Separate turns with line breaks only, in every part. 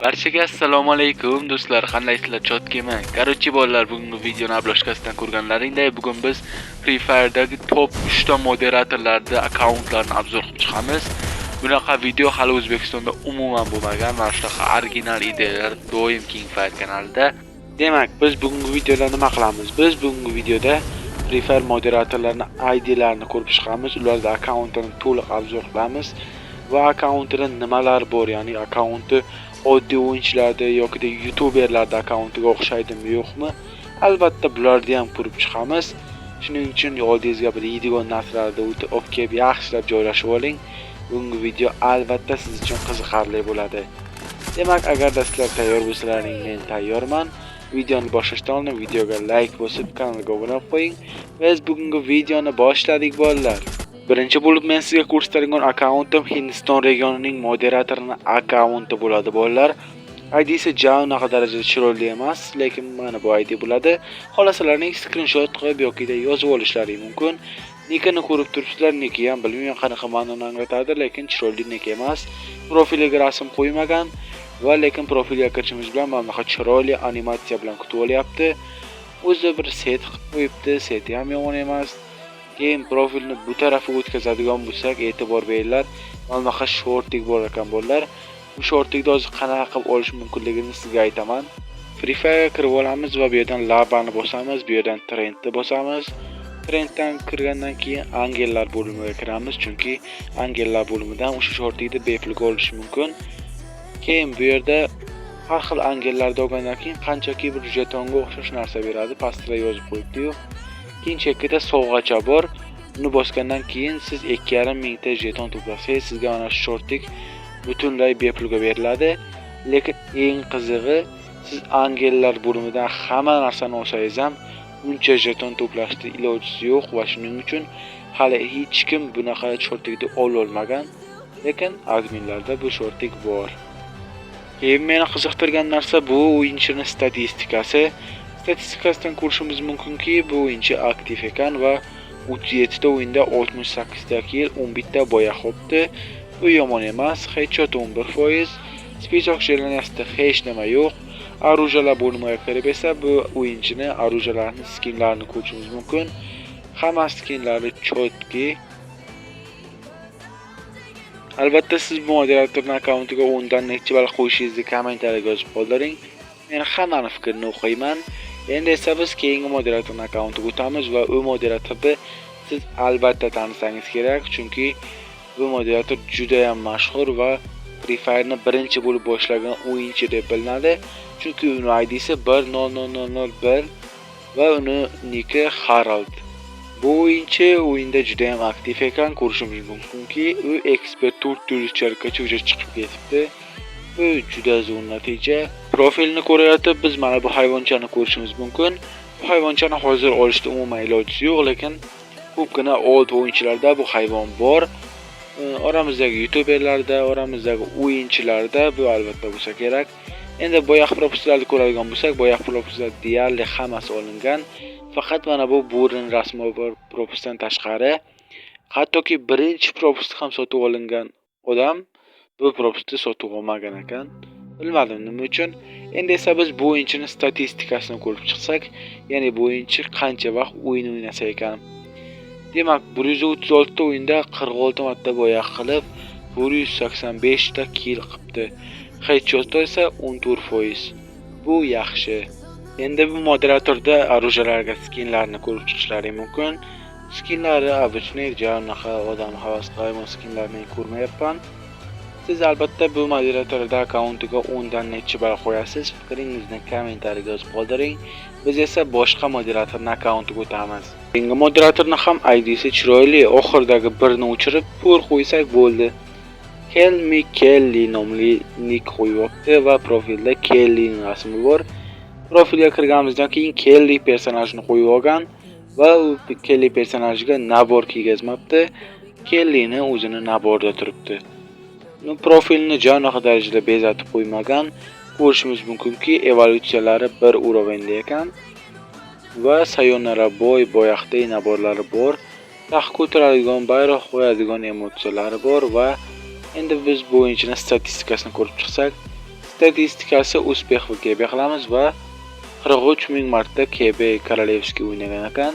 Barchaga assalomu alaykum do'stlar, qandaysizlar? Чёткий man. Короче, bolalar, bugungi videoni обложка sidan ko'rganlaringday, bugun biz Free Fire'dagi top 3 ta moderatorlarni akkauntlarini обзор qilib chiqamiz. Bunaqa video hali O'zbekistonda umuman bo'lmagan. Mana shunaqa original ideyalar doim King Fire kanalida. Demak, biz bugungi videoda nima qilamiz? Biz bugungi videoda Free Fire moderatorlarini IDlarini ko'rib chiqamiz, ularning akkauntini to'liq обзор qilamiz va akkauntida nimalar bor, ya'ni akkaunti oddiy o'yinchilarda yoki youtuberlarda akkauntiga o'xshaydimi, yo'qmi, albatta bularni ham ko'rib chiqamiz. Shuning uchun oldingizga bir yeydigan narsalarni olib kelib, yaxshilab joylashib oling. Bugungi video albatta siz uchun qiziqarli bo'ladi. Demak, agarda sizlar tayyor bo'lsalaring, men tayyorman. Videoni boshlashdan oldin videoga like bosib, kanalga obuna bo'lib qo'ying. Biz bugungi videoni boshladik, bolalar. Birinchi bo'lib men sizga ko'rsatadigan akkauntim Hindiston regionining moderatorini akkaunti bo'ladi, bolalar. IDsi ja unaqa darajada chiroyli emas, lekin mana bu ID bo'ladi. Xohlasalaring, skrinshot qilib yoki yozib olishlaring mumkin. Nikini ko'rib turibsizlar, niki ham bilmayman qanaqa ma'noni anglatadi, lekin chiroyli nik emas. Profiliga rasm qo'ymagan va lekin profilga kirishimiz bilan mana bunaqa chiroyli animatsiya bilan kutib olyapti. O'zi bir set qilib qo'yibdi, seti ham yomon emas. Keyin profilni bu tarafiga o'tkazadigan bo'lsak, e'tibor beringlar, mana bunaqa шортик bor ekan, bolalar. Bu шортик ni hozir qanaqa qilib olish mumkinligini sizga aytaman. Free Fire'ga kirib olamiz va bu yerdan labani bosamiz, bu yerdan trendni bosamiz. Trenddan kirgandan keyin angellar bo'limiga kiramiz, chunki angellar bo'limidan o'sha шортик ni bepulga olish mumkin. Keyin bu yerda har xil angellarni olgandan keyin qanchaki bir jetonga o'xshash narsa beradi, pastida yozib qo'yibdi-yu. Keyin chekkada sovg'acha bor. Uni bosgandan keyin siz 2,5 mingta jeton to'plasangiz, sizga mana shu шортик butunlay bepulga beriladi. Lekin eng qizig'i, siz angellar bo'limidan hamma narsani olsangiz ham uncha jeton to'plashni ilojisi yo'q va shuning uchun hali hech kim bunaqa шортик ni ololmagan. Lekin adminlarda bu шортик bor. Keyin meni qiziqtirgan narsa bu o'yinchini statistikasi. Statistikasidan ko'rishimiz mumkinki, bu o'yinchi aktiv ekan va 37 ta o'yinda 68 ta kill, 11 ta booyah olibdi. Bu yomon emas. Headshot 11%, список желания sida hech nima yo'q. Оружия lar bo'limiga kirib esa bu o'yinchini оружия larini skinlarini ko'rishimiz mumkin. Hamma skinlari чёткий. Albatta, siz bu moderatorning akkauntiga 10 dan necha ball qo'yishingizni kommentariyaga yozib qoldiring. Men hammani fikrini o'qiyman. Endi esa biz keyingi moderatorning akkauntiga o'tamiz va u moderatorni siz albatta tanisangiz kerak, chunki bu moderator juda ham mashhur va Free Fire'ni birinchi bo'lib boshlagan o'yinchi deb bilinadi. Chunki uni IDsi 100001 va uni niki Harold. Bu o'yinchi o'yinda juda ham aktiv ekan, ko'rishimiz mumkinki, u ekspert 4 yulduzchalikgacha уже chiqib ketibdi. Bu juda zo'r natija. Profilini ko'rayotib biz mana bu hayvonchani ko'rishimiz mumkin. Bu hayvonchani hozir olishda umuman ilojisi yo'q, lekin ko'pgina old o'yinchilarda bu hayvon bor. Oramizdagi youtuberlarda, oramizdagi o'yinchilarda bu albatta bo'lsa kerak. Endi booyah пропуск larni ko'radigan bo'lsak, booyah пропуск lar deyarli hammasi olingan. Faqat mana bu bo'rini rasmi bor пропуск dan tashqari, hattoki birinchi пропуск ham sotib olingan odam bu пропуск ni sotib olmagan ekan. Bilmadim nima uchun. Endi esa biz bu o'yinchini statistikasini ko'rib chiqsak, ya'ni bu o'yinchi qancha vaqt o'yin o'ynasa ekan. Demak, 136 ta o'yinda 46 marta booyah qilib, 185 ta kill qilibdi. Headshot esa 14%. Bu yaxshi. Endi bu moderatorda оружия larga skinlarni ko'rib chiqishlari mumkin. Skinlari обычный, ja unaqa odam havas qiladigan skinlar men ko'rmayapman. Siz albatta bu moderatorda akkauntiga 10 dan necha ball qo'yasiz? Fikringizni kommentariyaga yozib qoldiring. Biz esa boshqa moderatorning akkauntiga o'tamiz. Keyingi moderatorni ham IDsi chiroyli, oxiridagi birni o'chirib, to'rt qo'ysak bo'ldi. Kelmi Kelly nomli nik qo'yyapti va profilda Kellyning rasmi bor. Profilga kirganimizdan keyin Kelly personajini qo'yib olgan va u Kelly personajiga набор kiygazmabdi. Kellyni o'zini набор da turibdi. Ну, profilni ja unaqa darajada bezatib qo'ymagan. Ko'rishimiz mumkinki, evolyutsiyalari bir уровень da ekan va Sayonara boy boyaqday набор lari bor. Taxt ko'taradigan, bayroq qo'yadigan emotsiyalari bor va endi biz bu o'yinchini statistikasini ko'rib chiqsak, Statistikasi успех va KB qilamiz va 43 ming marta KB Королевский o'ynagan ekan.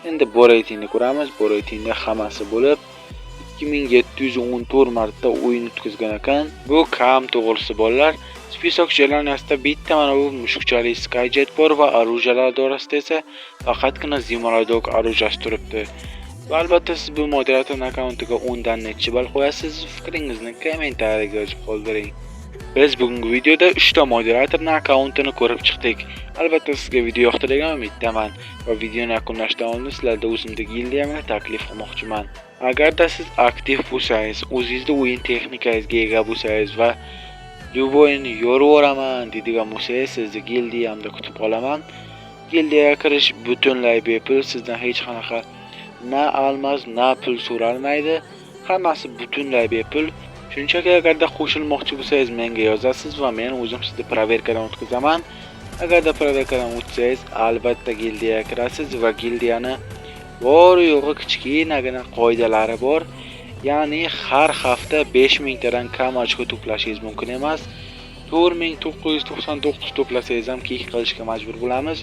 Endi bu reytingni ko'ramiz. Bu reytingda hammasi bo'lib 2714 marta o'yin o'tkazgan ekan. Bu kam, to'g'risi, bolalar. Список желания sida bitta mana bu mushukchali Skyjet bor va оружия lar doirasida esa faqatgina Zimrodok оружия si turibdi. Va albatta, siz bu moderator akkauntiga 10 dan nechi ball qo'yasiz? Fikringizni kommentariyaga yozib qoldiring. Biz bugungi videoda 3 ta moderatorning akkauntini ko'rib chiqdik. Albatta, sizga video yoqdi degan umiddaman va videoni yakunlashdan oldin sizlarda o'zimni gildiyamni taklif qilmoqchiman. Agarda siz aktiv bo'lsangiz, o'zingizni o'yin texnikangizga ega bo'lsangiz va любой ni yorib deydigan bo'lsangiz, sizni gildiyamda kutib qolaman. Gildiyaga kirish butunlay bepul, sizdan hech qanaqa na алмаз, na pul so'ralmaydi. Hammasi butunlay bepul. Shunchaki agarda qo'shilmoqchi bo'lsangiz, menga yozasiz va men o'zim sizni проверка dan o'tkazaman. Agarda проверка dan o'tsangiz, albatta gildiyaga kirasiz va gildiyani bor yo'g'i kichkinagina qoidalari bor. Ya'ni har hafta 5000 tadan kam ochko to'plashingiz mumkin emas. 4999 to'plasangiz ham кик qilishga majbur bo'lamiz.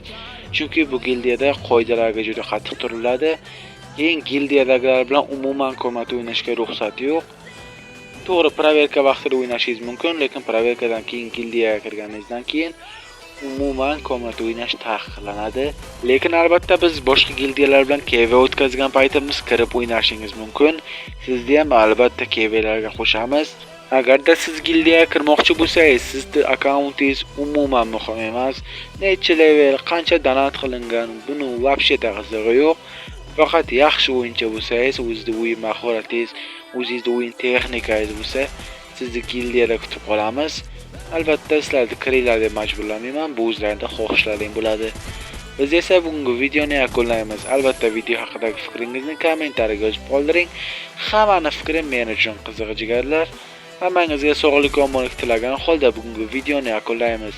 Chunki bu gildiyada qoidalarga juda qattiq turiladi. Keyin gildiyadagilar bilan umuman комната o'ynashga ruxsat yo'q. To'g'ri, проверка vaqtida o'ynashingiz mumkin, lekin проверка dan keyin gildiyaga kirganingizdan keyin umuman комната o'ynash taqiqlanadi. Lekin albatta biz boshqa gildiyalar bilan KV o'tkazgan paytimiz kirib o'ynashingiz mumkin. Sizni ham albatta KVlarga qo'shamiz. Agarda siz gildiyaga kirmoqchi bo'lsangiz, sizni akkauntingiz umuman muhim emas. Necha level, qancha donat qilingan, buni вообще qizig'i yo'q. Faqat yaxshi o'yinchi bo'lsangiz, o'zizni o'yin mahoratingiz, o'zingizni o'yin texnikangiz bo'lsa, sizni gildiyada kutib qolamiz. Albatta, sizlarni kiringlar deb majburlamayman, bu o'zlaringning xohishlaring bo'ladi. Biz esa bugungi videoni yakunlaymiz. Albatta, video haqidagi fikringizni kommentariyaga yozib qoldiring. Hammani fikri men uchun qiziq, jigarlar. Hammangizga sog'lik, omonlik tilagan holda bugungi videoni yakunlaymiz.